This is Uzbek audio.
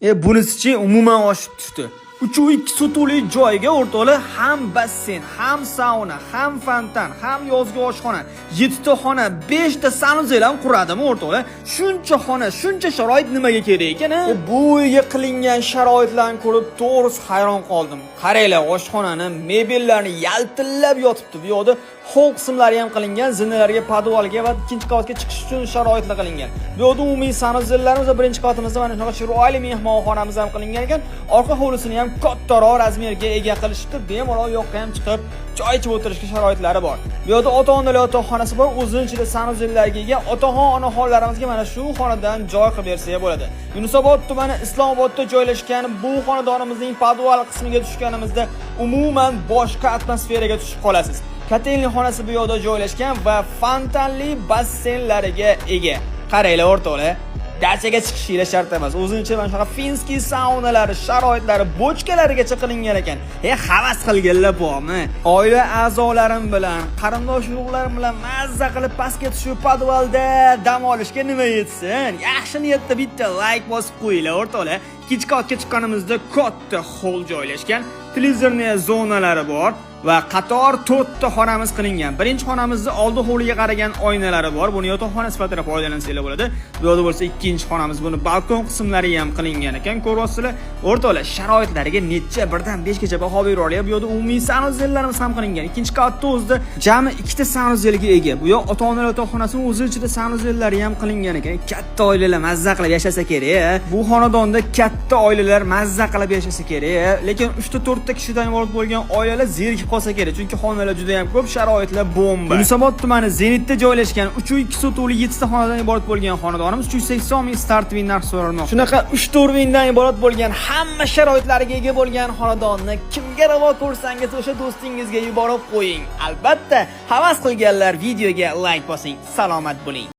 Bunisichi umuman oshib tushdi. 3,2 sotixli joyga, o'rtoqlar, ham basseyn, ham sauna, ham fontan, ham yozgi oshxona, 7 ta xona, 5 ta санузел ham quradimi, o'rtoqlar? Shuncha xona, shuncha sharoit nimaga kerak ekan, a? Bu uyga qilingan sharoitlarni ko'rib, to'g'risi, hayron qoldim. Qaranglar, oshxonani, mebellarni yaltillab yotibdi. Bu yoqda hol qismlari ham qilingan, zinalarga, podvalga va ikkinchi qavatga chiqish uchun sharoitlar qilingan. Bu yoqda umumiy санузел larimiz va birinchi qavatimizda mana shunaqa chiroyli mehmonxonamiz ham qilingan ekan. Orqa hovlisini ham kattaroq razmerga ega qilishibdi. Bemalol u yoqqa ham chiqib, choy ichib o'tirishga sharoitlari bor. Bu yoqda ota-onalar yotoqxonasi bor, o'zini ichida санузел larga ega. Otaxon, onaxonlarimizga mana shu xonadan joy qilib bersak bo'ladi. Yunusobod tumani Islomobodda joylashgan bu xonadonimizning podval qismiga tushganimizda umuman boshqa atmosferaga tushib qolasiz. Котельный xonasi bu yoqda joylashgan va fontanli basseynlariga ega. Qaranglar, o'rtoqlar, dachaga chiqishinglar shart emas. O'zini ichida mana shunaqa финский saunalari, sharoitlari, бочка larigacha qilingan ekan. Havas qilganlar bormi? Oila a'zolarim bilan, qarindosh urug'larim bilan mazza qilib pastga tushib podvalda dam olishga nima yetsin? Yaxshi niyatda bitta layk bosib qo'yinglar, o'rtoqlar. Ikkinchi qavatga chiqqanimizda katta hol joylashgan. Телевизорный zonalari bor va qator to'rtta xonamiz qilingan. Birinchi xonamizda oldi hovliga qaragan oynalari bor. Buni yotoqxona sifatida foydalansanglar bo'ladi. Bu yoqda bo'lsa ikkinchi xonamiz, buni balkon qismlari ham qilingan ekan. Ko'ryapsizlar, o'rtoqlar, sharoitlariga necha birdan 5 gacha baho berib. Bu yoqda umumiy санузел larimiz ham qilingan. Ikkinchi qavatda o'zida jami ikkita санузел ga ega. Bu yoq ota-onalar yotoqxonasining o'zi ichida санузел lari ham qilingan ekan. Katta oilalar mazza qilib yashasa kerak. Bu xonadonda katta oilalar mazza qilib yashasa kerak. Lekin 3 ta 4 ta kishidan iborat bo'lgan oilalar zerikib qolsa kerak, chunki xonalar juda ham ko'p, sharoitlar bomba. Yunusobod tumani Zenitda joylashgan 3,2 sotixli 7 ta xonadan iborat bo'lgan xonadonimiz 380 ming стартовый narx so'ralmoqda. Shunaqa 3-4 mingdan iborat bo'lgan, hamma sharoitlariga ega bo'lgan xonadonni kimga ravo ko'rsangiz, o'sha do'stingizga yuborib qo'ying. Albatta, havas qilganlar videoga layk bosing. Salomat bo'ling.